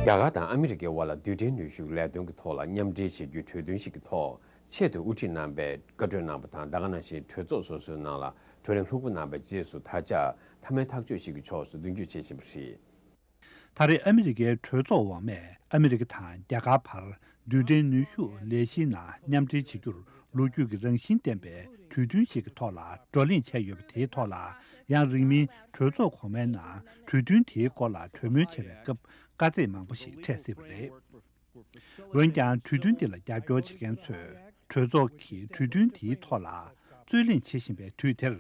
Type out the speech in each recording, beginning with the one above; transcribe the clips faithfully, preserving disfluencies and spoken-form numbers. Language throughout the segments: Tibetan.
རྒྱ་གར་དང་ཨ་མི་རི་ཀའི་དབར་ལ་རྡུལ་ཕྲན་ནུས་ཤུགས་ལས་དོན་གྱི་ཐོག་ལ་མཉམ་འབྲེལ་བྱེད་རྒྱུའི་གྲོས་མཐུན་ཞིག་གི་ཐོག་ཆེད་དུ་དབུ་ཁྲིད་རྣམ་པས་བཀའ་གྲོས་གནང་བ་དང་། ད་ག་ནང་བཞིན་གྲོས་ཚོགས་སོ་སོའི་ནང་ལ་བགྲོ་གླེང་ལྷུག་པོ་གནང་བའི་རྗེས་སུ། ད་ཆ་མཐའ་མའི་ཐག་གཅོད་ཞིག་གི་ཕྱོགས་སུ་མདུན་སྐྱོད་བྱེད་བཞིན་པ་རེད། ད་རེས་ཨ་མི་རི་ཀའི་གྲོས་ཚོགས་འོག་མས་ཨ་མི་རི་ཀ་དང་རྒྱ་གར་བར་རྡུལ་ཕྲན་ནུས་ཤུགས་ལས་གཞིའི་ནང་མཉམ་འབྲེལ་བྱེད་རྒྱུར་ལོ་རྒྱུས་ཀྱི་རང་བཞིན་ལྡན་པའི་གྲོས་མཐུན་ཞིག་གི་ཐོག་ལ་བགྲོ་གླེང་བྱས་ཡོད་པ་དེའི་ཐོག་ལ། ཡང་རིང་མིན་གྲོས་ཚོགས་གོང་མའི་ནང་གྲོས་མཐུན་དེའི་སྐོར་ལ་གྲོས་མོལ་བྱེད་པའི་སྐབས་དཀའ་ཚེགས་མང་པོ་ཞིག་འཕྲད་སྲིད་པ་རེད། འོན་ཀྱང་། གྲོས་མཐུན་འདི་ལ་རྒྱབ་སྐྱོར་བྱེད་མཁན་ཚོས་གྲོས་ཚོགས་ཀྱིས་གྲོས་མཐུན་དེའི་ཐོག་ལ་རྩོད་གླེང་བྱེད་བཞིན་པའི་དུས་དེར།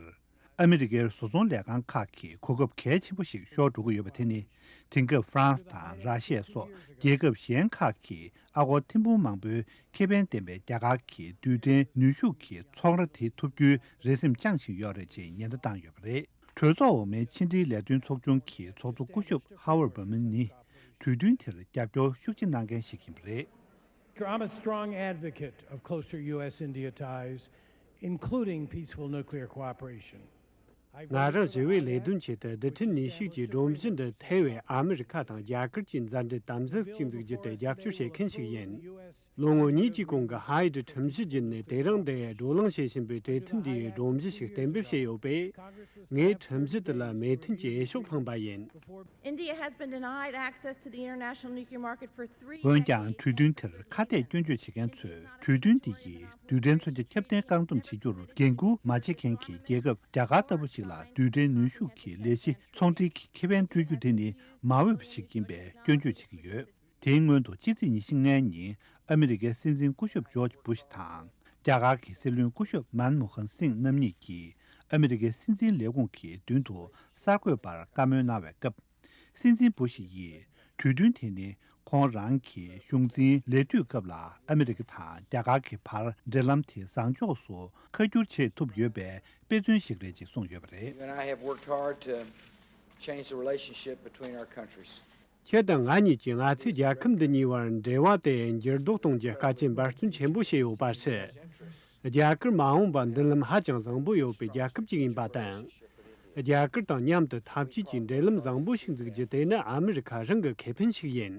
ཨ་མི་རི་ཀའི་བཟོ་ཚོང་ལས་ཁང་ཁག་གིས་གོ་སྐབས་གལ་ཆེན་པོ་ཞིག་ཤོར་འགྲོ་གི་ཡོད་པ་དེ་ནི། དེང་སྐབས་ཧྥ་རན་སི་དང་ར་ཤི་ཡ་སོགས་རྒྱལ་ཁབ་གཞན་ཁག་གིས་ཨ་སྒོར་ཐེར་འབུམ་མང་པོའི་ཁེ་ཕན་ལྡན་པའི་རྒྱ་གར་གྱི་རྡུལ་ཕྲན་ནུས་ཤུགས་ཀྱི་ཚོང་ར་དེ་ཐོབ་རྒྱུའི་རེ་སེམས་བཅངས་བཞིན་ཡོད་རེད་ཅེས་ཉེན་བརྡ་བཏང་ཡོད་པ་རེད། གྲོས་ཚོགས་འོག་མའི་ཕྱི་འབྲེལ་ལས་དོན་ཚོགས་ཆུང་གི་ཚོགས་གཙོ་སྐུ་ཞབས་ཧ་ཝར་བྷར་མན་ནི། གྲོས་མཐུན་དེར་རྒྱབ་སྐྱོར་ཤུགས་ཆེ་གནང་མཁན་ཞིག་ཡིན་པ་རེད། I'm a strong advocate of closer U S India ties, including peaceful nuclear cooperation. ང་རང་ཞི་བའི་ལས་དོན་ཆེད་དུ་རྡུལ་ཕྲན་ནུས་ཤུགས་ཀྱི་སྒྲོམ་གཞི་འདི་ཐེ་བའི་ཨ་མི་རི་ཁ་དང་རྒྱ་གར་གྱི་མཛའ་འབྲེལ་དམ་ཟབ་ཅིག་འཛུགས་རྒྱུ་དེ་རྒྱབ་སྐྱོར་བྱེད་མཁན་ཞིག་ཡིན། ལོ་ངོ་གཉིས་ཀྱི་གོང་གི་ཧ་ཝའི་ཁྲིམས་གཞི་བརྒྱུད་ནས་དེ་རིང་འདིར་བགྲོ་གླེང་བྱེད་བཞིན་པའི་གྲོས་མཐུན་འདིའི་སྒྲོམ་གཞི་ཞིག་གཏན་འབེབས་བྱས་ཡོད་པས། ངས་ཁྲིམས་གཞི་དེ་ལ་མོས་མཐུན་གྱི་འོས་ཤོག་འཕངས་པ་ཡིན། India has been denied access to the international nuclear market for three decades. འོན་ཀྱང་། གྲོས་མཐུན་དེར་ཁ་གཏད་སྐྱོན་བརྗོད་བྱེད་མཁན་ཚོས། གྲོས་མཐུན་འདི་ཡིས་རྡུལ་ཕྲན་མཚོན་ཆ་ཁྱབ་གདལ་བཀག་སྡོམ་བྱེད་རྒྱུར་འགན་འཁུར་མ་བྱེད་མཁན་གྱི་རྒྱལ་ཁབ་རྒྱ་གར་ལྟ་བུ་ཞིག་ལ་རྡུལ་ཕྲན་ནུས་ཤུགས་ཀྱི་ལས་གཞི་ཚོང་འབྲེལ་གྱི་ཁེ་ཕན་སྤྲོད་རྒྱུ་དེ་ནི་མ་འོས་པ་ཞིག་ཡིན་པའི་སྐྱོན་བརྗོད་བྱེད་ཀྱི་ཡོད། དེའི་སྔོན་དུ་ཕྱི་ཚེས་ཉི་ཤུ་ལྔ་ཉིན་ཨ་མི་རི་ཀའི་སྲིད་འཛིན་སྐུ་ཞབས་ཇོརྗ་བྷུ་ཤ་དང་། རྒྱ་གར་གྱི་སྲིད་བློན་སྐུ་ཞབས་མན་མོ་ཧན་སིང་རྣམ་གཉིས་ཀྱིས་ཨ་མི་རི་ཀའི་སྲིད་འཛིན་ལས་ཁུངས་ཀྱི་མདུན་དུ་གསར་འགོད་པར་བཀའ་མོལ་གནང་བའི་སྐབས། སྲིད་འཛིན་བྷུ་ཤ་ཡིས་གྲོས་མཐུན་དེ་ནི་ཁོང་རང་གི་གཞུང་འཛིན་ལས་དུས་སྐབས་ལ་ཨ་མི་རི་ཀ་དང་རྒྱ་གར་གྱི་བར་འབྲེལ་ལམ་དེ་བཟང་ཕྱོགས་སུ་ཁ་བསྒྱུར་བྱེད་ཐུབ་ཡོད་པའི་དཔེ་མཚོན་ཞིག་རེད་ཅེས་གསུངས་ཡོད་པ་རེད། You and I have worked hard to change the relationship between our countries. ཁྱེད་དང་ང་གཉིས་ཀྱིས་ང་ཚོའི་རྒྱལ་ཁབ་འདི་གཉིས་བར་འབྲེལ་བ་དེ་འགྱུར་ལྡོག་གཏོང་རྒྱུའི་དཀའ་སྤྱད་འབད་བརྩོན་ཆེན་པོ་བྱས་ཡོད་པ་རེད། རྒྱ་གར་མ་འོངས་པར་མདུན་ལམ་ཧ་ཅང་བཟང་པོ་ཡོད་པའི་རྒྱལ་ཁབ་ཅིག་ཡིན་པ་དང་། རྒྱ་གར་དང་མཉམ་དུ་འཐབ་ཇུས་ཀྱི་འབྲེལ་ལམ་བཟང་པོ་ཞིག་འཛུགས་རྒྱུ་དེ་ནི་ཨ་མི་རི་ཁ་རང་གི་ཁེ་ཕན་ཞིག་ཡིན།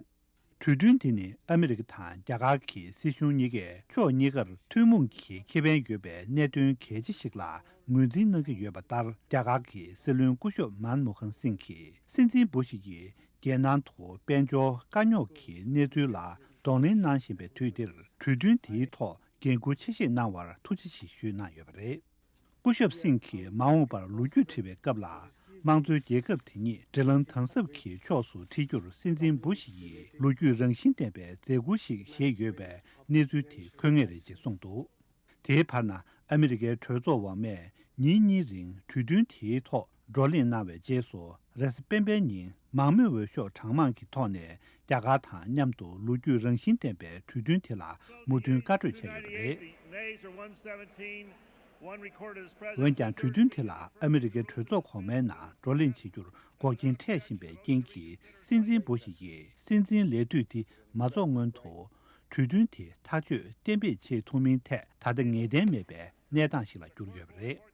གྲོས་མཐུན་དེ་ནི་ཨ་མི་རི་ཀ་དང་རྒྱ་གར་གྱི་སྲིད་གཞུང་གཉིས་ཀས་ཕྱོགས་གཉིས་ཀར་ཐུན་མོང་གི་ཁེ་ཕན་ཡོད་པའི་གནད་དོན་གལ་ཆེ་ཞིག་ལ་ངོས་འཛིན་གནང་གི་ཡོད་པ་ལྟར། རྒྱ་གར་གྱི་སྲིད་བློན་སྐུ་ཞབས་མན་མོ་ཧན་སིང་གིས་སྲིད་འཛིན་བྷུ་ཤ་ཡིས་རྒྱལ་ནང་དུ་དཔལ་འབྱོར་དཀའ་རྙོག་གི་གནས་ཚུལ་ལ་གདོང་ལེན་གནང་བཞིན་པའི་དུས་འདིར། གྲོས་མཐུན་དེའི་ཐོག་འགན་འཁུར་ཆེ་བཞེས་གནང་བར་ཐུགས་རྗེ་ཆེ་ཞུས་གནང་ཡོད་པ་རེད། སྐུ་ཞབས་སིང་གིས་མ་འོངས་པར་ལོ་རྒྱུས་འབྲི་བའི་སྐབས་ལ། དམངས་གཙོའི་རྒྱལ་ཁབ་དེ་ཉིད་འབྲེལ་ལམ་དམ་ཟབ་ཀྱི་ཕྱོགས་སུ་ཁྲིད་རྒྱུར་སྲིད་འཛིན་བྷུ་ཤ་ཡིས་ལོ་རྒྱུས་རང་བཞིན་ལྡན་པའི་མཛད་ཁུར་ཞིག་བཞེས་ཡོད་པའི་གནས་ཚུལ་དེ་འཁོད་ངེས་རེད་ཅེས་གསུངས་འདུག་དེའི་བར་ན། ཨ་མི་རི་ཀའི་གྲོས་ཚོགས་འོག་མས་ཉིན་གཉིས་རིང་གྲོས་མཐུན་དེའི་ཐོག་བགྲོ་གླེང་གནང་བའི་རྗེས་སུ། རེས་གཟའ་སྤེན་པའི་ཉིན་མང་མོས་འོས་ཤོག་གྲངས་མང་གི་ཐོག་ནས་རྒྱ་གར་དང་མཉམ་དུ་ལོ་རྒྱུས་རང་བཞིན་ལྡན་པའི་གྲོས་མཐུན་དེ་ལ་མོས་མཐུན་བཀའ་གྲོས་བྱས་ཡོད་པ་རེད། Nays are one seventeen, one recorded as president. འོན་ཀྱང་། གྲོས་མཐུན་དེ་ལ་ཨ་མི་རི་ཀའི་གྲོས་ཚོགས་གོང་མའི་ནང་བགྲོ་གླེང་བྱེད་རྒྱུར་འགོག་རྐྱེན་འཕྲད་བཞིན་པའི་རྐྱེན་གྱིས། སྲིད་འཛིན་བྷུ་ཤ་ཡིས་སྲིད་འཛིན་ལས་དུས་འདི་མ་རྫོགས་སྔོན་དུ། གྲོས་མཐུན་དེ་ཐག་གཅོད་གཏན་འབེབས་བྱེད་ཐུབ་མིན་ཐད་ད་ལྟ་ངེས་གཏན་མེད་པའི་གནས་སྟངས་ཤིག་ལ་གྱུར་ཡོད་པ་རེད།